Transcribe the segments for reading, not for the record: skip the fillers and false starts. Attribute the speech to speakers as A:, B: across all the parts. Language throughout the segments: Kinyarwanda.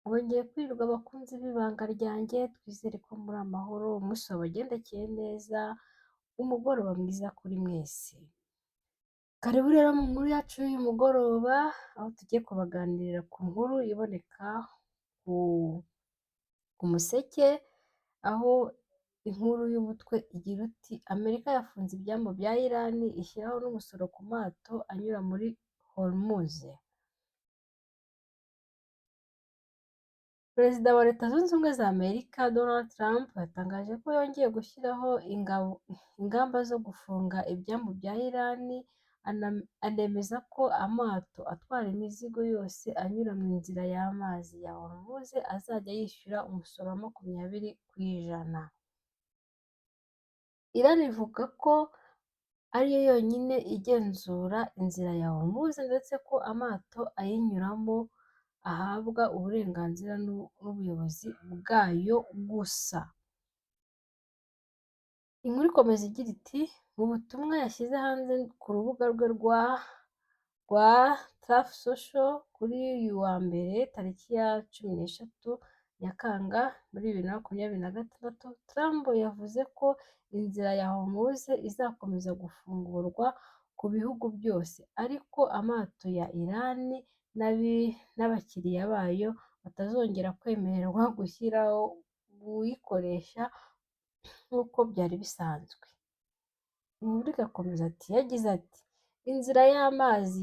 A: Mwongeye kwirirwa abakunzi b'ibanga ryanjye, twizere ko muri amahoro, umunsi wabagendekeye neza, umugoroba mwiza kuri mwese. Karibu rero mu nkuru yacu y'uyu mugoroba, aho tugiye kubaganirira ku nkuru iboneka ku Museke, aho inkuru y'umutwe igira uti "Amerika yafunze ibyambu bya Iran ishyiraho n'umusoro ku mato anyura muri Hormuz." Perezida wa Leta Zunze Ubumwe za Amerika Donald Trump yatangaje ko yongeye gushyiraho ingamba zo gufunga ibyambu bya Iran, anemeza ko amato atwara imizigo yose anyura mu nzira y'amazi ya Hormuz azajya yishyura umusoro wa 20%. Iran ivuga ko ariyo yonyine igenzura inzira ya Hormuz ndetse ko amato ayinyuramo ahabwa uburenganzira n'ubuyobozi bwayo gusa. Inkuru ikomeza igira iti mu butumwa yashyize hanze ku rubuga rwe rwa Truth Social kuri uyu wa mbere tariki ya 13 Nyakanga muri 2026, Trump yavuze ko inzira ya Hormuz izakomeza gufungurwa ku bihugu byose, ariko amato ya Iran n'abakiriya bayo batazongera kwemererwa kuyikoresha nk'uko byari bisanzwe. Inkuru igakomeza ati yagize ati inzira y'amazi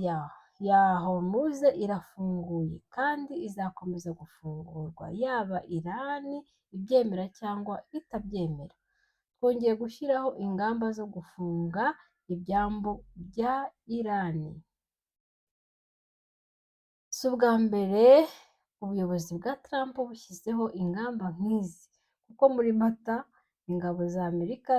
A: ya Hormuz irafunguye kandi izakomeza gufungurwa yaba Iran ibyemera cyangwa itabyemera. Twongeye gushyiraho ingamba zo gufunga ibyambu bya Iran. Si ubwa mbere ubuyobozi bwa Trump bushyizeho ingamba nk'izi, kuko muri Mata ingabo za Amerika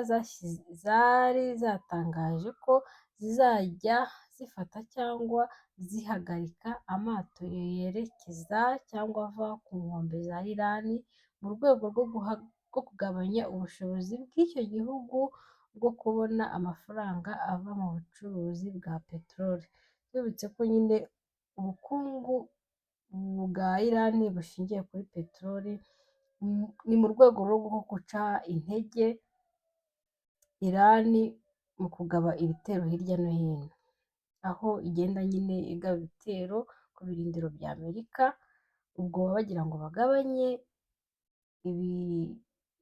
A: zari zatangaje ko zizajya zifata cyangwa zihagarika amato yerekeza cyangwa ava ku nkombe za Iran mu rwego rwo kugabanya ubushobozi bw'icyo gihugu bwo kubona amafaranga ava mu bucuruzi bwa peteroli. Tubibutse ko nyine ubukungu bwa Iran bushingiye kuri peteroli, ni mu rwego rwo guca intege Iran mu kugaba ibitero hirya no hino, aho igenda nyine igaba ibitero ku birindiro bya Amerika, ubwo baba bagira ngo bagabanye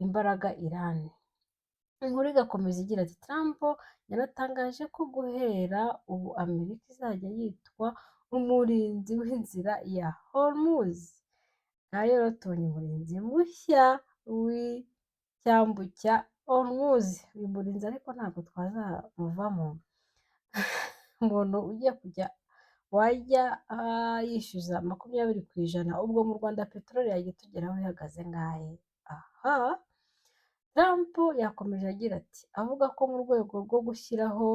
A: imbaraga Iran. Inkuru igakomeza igira ati Trump yanatangaje ko guhera ubu Amerika izajya yitwa umurinzi w'inzira ya Hormuz. Ngayo rero tubonye umurinzi mushya w'icyambu cya Hormuz. Uyu murinzi ariko ntabwo twazamuvamo. Umuntu ugiye kujya wajya yishyuza 20%, ubwo mu Rwanda peteroli yajya itugeraho ihagaze ngahe? Aha! Trump yakomeje agira ati avuga ko mu rwego rwo gushyiraho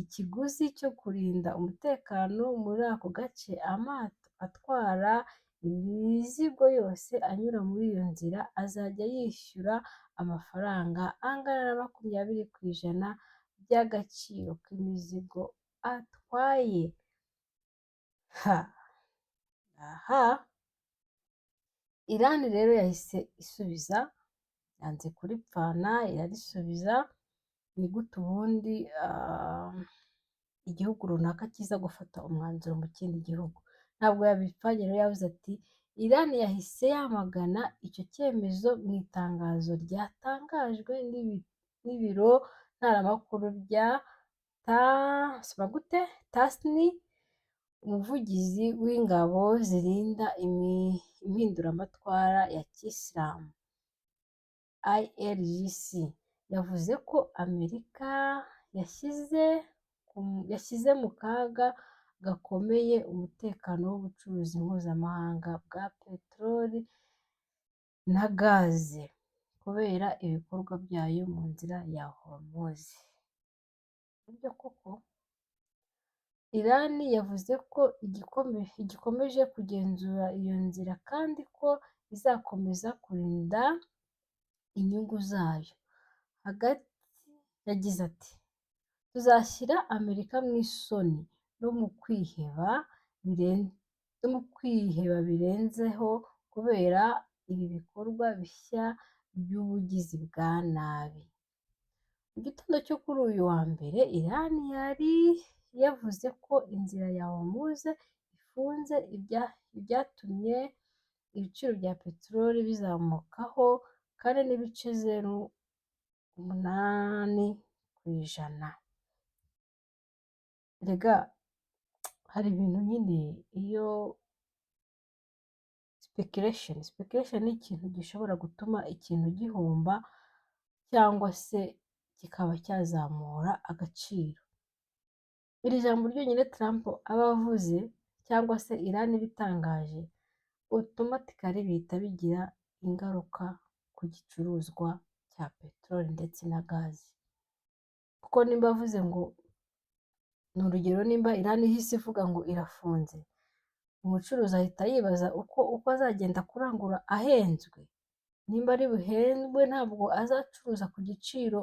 A: ikiguzi cyo kurinda umutekano muri ako gace, amato atwara imizigo yose anyura muri iyo nzira azajya yishyura amafaranga angana na 20% by'agaciro k'imizigo atwaye. Ha! Aha! Iran rero yahise isubiza, yanze kuripfana irarisubiza. Ni gute ubundi igihugu runaka kiza gufata umwanzuro mu kindi gihugu? Ntabwo yabipfanye rero, yavuze ati Iran yahise yamagana icyo cyemezo mu itangazo ryatangajwe n'ibiro ntaramakuru bya Tasnim. Umuvugizi w'ingabo zirinda impinduramatwara ya Kisilamu IRGC yavuze ko Amerika yashyize mu kaga gakomeye umutekano w'ubucuruzi mpuzamahanga bwa peteroli na gaze kubera ibikorwa byayo mu nzira ya Hormuz. Nibyo koko Iran yavuze ko igikomeje kugenzura iyo nzira kandi ko izakomeza kurinda inyungu zayo. Hagati yagize ati tuzashyira Amerika mu isoni no mu kwiheba birenzeho. kubera ibi bikorwa bishya by'ubugizi bwa nabi. Mu gitondo cyo kuri uyu wa mbere, Iran yari yavuze ko inzira ya Hormuz ifunze, ibyatumye ibiciro bya peteroli bizamukaho 4.08%. Erega hari ibintu nyine iyo speculation ni ikintu gishobora gutuma ikintu gihomba cyangwa se kikaba cyazamura agaciro. Iri jambo ryonyine Trump aba avuze cyangwa se Iran ibitangaje, automatically bihita bigira ingaruka ku gicuruzwa cya peteroli ndetse na gazi. Kuko nimba avuze ngo, ni urugero, nimba Iran ihise ivuga ngo irafunze, umucuruzi ahita yibaza uko azagenda kurangura ahenzwe. Nimba ari buhendwe, ntabwo azacuruza ku giciro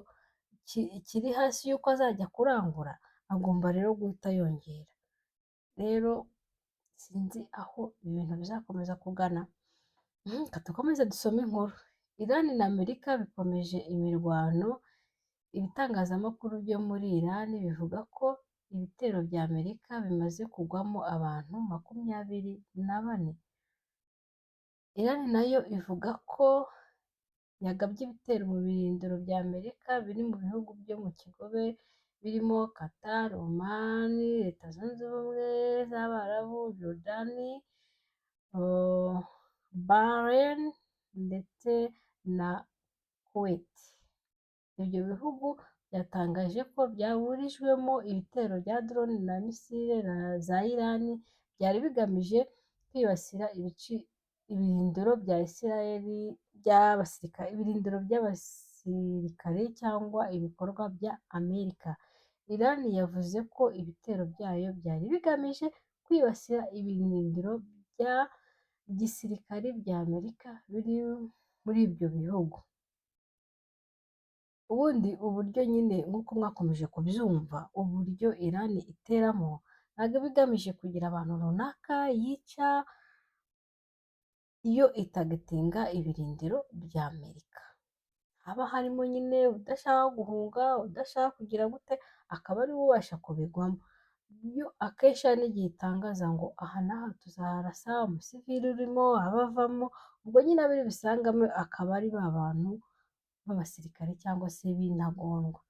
A: kiri hasi y'uko azajya kurangura, agomba rero guhita yongera. Rero sinzi aho ibintu bizakomeza kugana. Reka dukomeze dusome inkuru. Iran na Amerika bikomeje imirwano. Ibitangazamakuru byo muri Iran bivuga ko ibitero bya Amerika bimaze kugwamo abantu 24. Iran nayo ivuga ko yagabye ibitero mu birindiro bya Amerika biri mu bihugu byo mu Kigobe birimo Qatar, Oman, Leta Zunze Ubumwe z'Abarabu, Jordan, Bahrain ndetse na Kuwait. Ibyo bihugu byatangaje ko byaburijwemo ibitero bya drone na misile za Iran byari bigamije kwibasira ibirindiro bya Israel by'abasirikare, ibirindiro by'abasirikare cyangwa ibikorwa bya Amerika. Iran yavuze ko ibitero byayo byari bigamije kwibasira ibirindiro bya gisirikare bya Amerika biri muri ibyo bihugu. Ubundi uburyo nyine, nk'uko mwakomeje kubyumva, uburyo Iran iteramo ntabwo iba igamije kugira abantu runaka yica, iyo itargetinga ibirindiro bya Amerika. Haba harimo nyine udashaka guhunga, udashaka kugira gute, akaba ariwe ubasha kubigwamo. Yo akenshi hari n'igihe itangaza ngo aha n'aha tuzaharasa, umusivili urimo abavamo, ubwo nyine abo ibisangamo akaba ari ba bantu b'abasirikare cyangwa se b'intagondwa.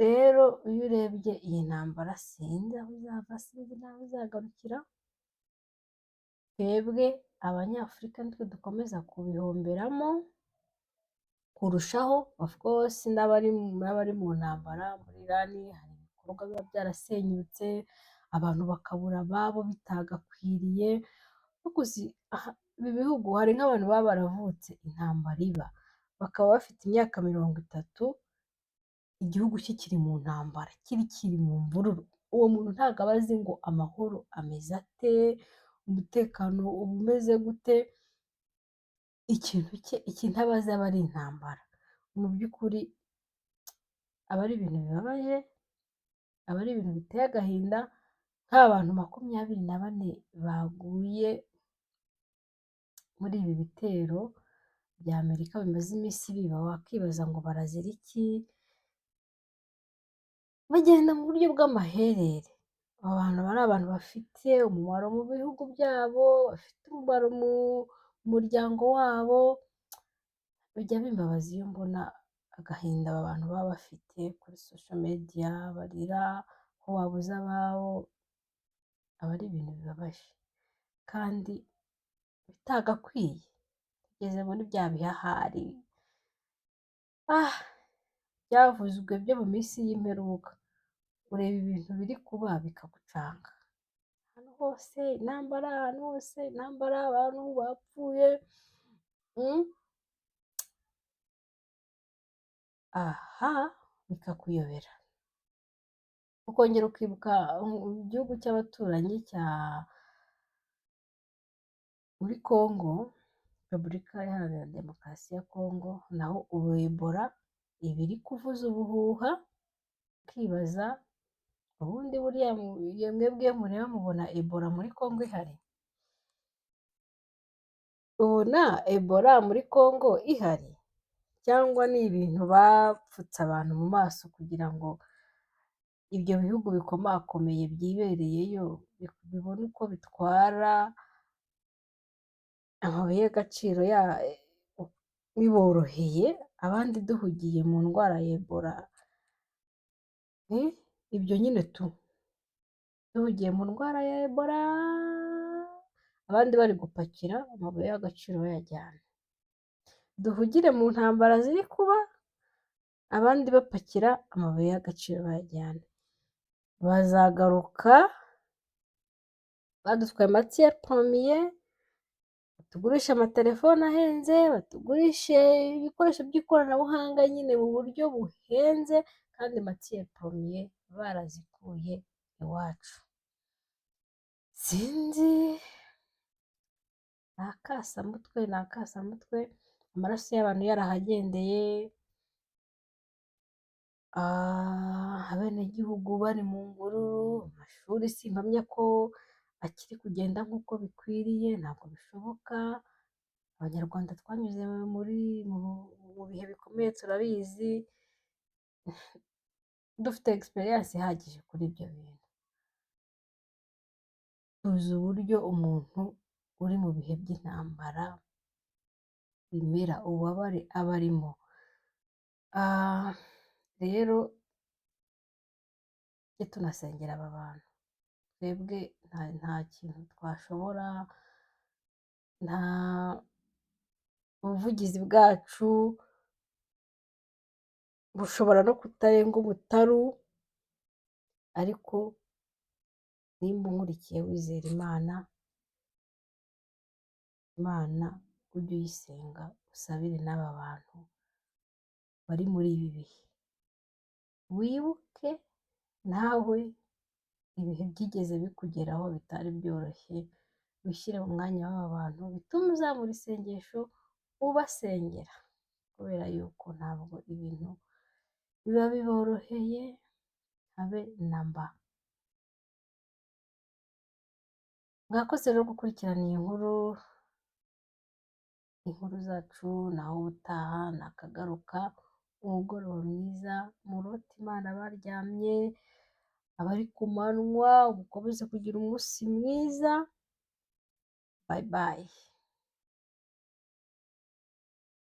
A: Rero iyo urebye iyi ntambara, sinzi aho izava, sinzi n'aho izagarukira. Twebwe Abanyafurika nitwe dukomeza kubihomberamo kurushaho. Of course n'abari mu ntambara muri Iran, hari ibikorwa biba byarasenyutse, abantu bakabura ababo bitagakwiriye. Ariko uzi ibi bihugu, hari nk'abantu baba baravutse intambara iba, bakaba bafite imyaka 30 igihugu kikiri mu ntambara, kiri mu mvururu. Uwo muntu ntabwo aba azi ngo amahoro ameze ate, umutekano uba umeze gute. Ikintu cye, ikintu aba azi aba ari intambara. Mu by'ukuri aba ari ibintu bibabaje, aba ari ibintu biteye agahinda, nk'abantu 24 baguye muri ibi bitero bya Amerika bimaze iminsi biba, wakibaza ngo barazira iki? Bagenda mu buryo bw'amaherere. Aba bantu aba ari abantu bafite umumaro mu bihugu byabo, bafite umumaro mu muryango wabo. Bijya bimbabaza iyo mbona agahinda aba bantu baba bafite kuri social media, barira ko babuze ababo, aba ari ibintu bibabaje kandi bitagakwiye. Tugeze muri bya bihahari byavuzwe byo mu minsi y'imperuka. Ureba ibintu biri kuba bikagucanga. Ahantu hose intambara, ahantu hose intambara, abantu bapfuye. Aha bikakuyobera. Ukongera ukibuka igihugu cy'abaturanyi cya muri Congo, Repubulika Iharanira Demokarasi ya Congo, naho ubu Ebola iba iri kuvuza ubuhuha, ukibaza ubundi buriya mwebwe iyo mureba mubona Ebola muri Congo ihari? Ubona Ebola muri Congo ihari? Cyangwa ni ibintu bapfutse abantu mu maso kugira ngo ibyo bihugu bikomakomeye byibereyeyo bibone uko bitwara amabuye y'agaciro biboroheye, abandi duhugiye mu ndwara ya Ebola? Ibyo nyine tu duhugiye mu ndwara ya Ebola, abandi bari gupakira amabuye y'agaciro bayajyana. Duhugire mu ntambara ziri kuba, abandi bapakira amabuye y'agaciro bayajyana. Bazagaruka badutwaye matières premières, batugurishe amatelefone ahenze, batugurishe ibikoresho by'ikoranabuhanga nyine mu buryo buhenze, kandi matières premières barazikuye iwacu. Sinzi, ni akasamutwe, ni akasamutwe, amaraso y'abantu yarahagendeye, abenegihugu bari mu mvururu, amashuri simpamya ko akiri kugenda nk'uko bikwiriye, ntabwo bishoboka. Abanyarwanda twanyuze muri mu bihe bikomeye, turabizi, dufite expérience ihagije kuri ibyo bintu. Tuzi uburyo umuntu uri mu bihe by'intambara bimera, ububabare aba arimo. Rero tujye tunasengera aba bantu. Twebwe nta kintu twashobora, nta buvugizi bwacu bushobora no kutarenga umutaru, ariko nimba unkurikiye wizera Imana, Imana ujye uyisenga, usabire n'aba bantu bari muri ibi bihe. Wibuke nawe ibihe byigeze bikugeraho bitari byoroshye, wishyire mu mwanya w'aba bantu, bitume uzamura isengesho ubasengera, kubera yuko ntabwo ibintu biba biboroheye habe na mba. Mwakoze rero gukurikirana iyi nkuru, inkuru zacu naho ubutaha nakagaruka. Umugoroba mwiza, murote Imana baryamye, abari ku manywa mukomeze kugira umunsi mwiza, bye bye.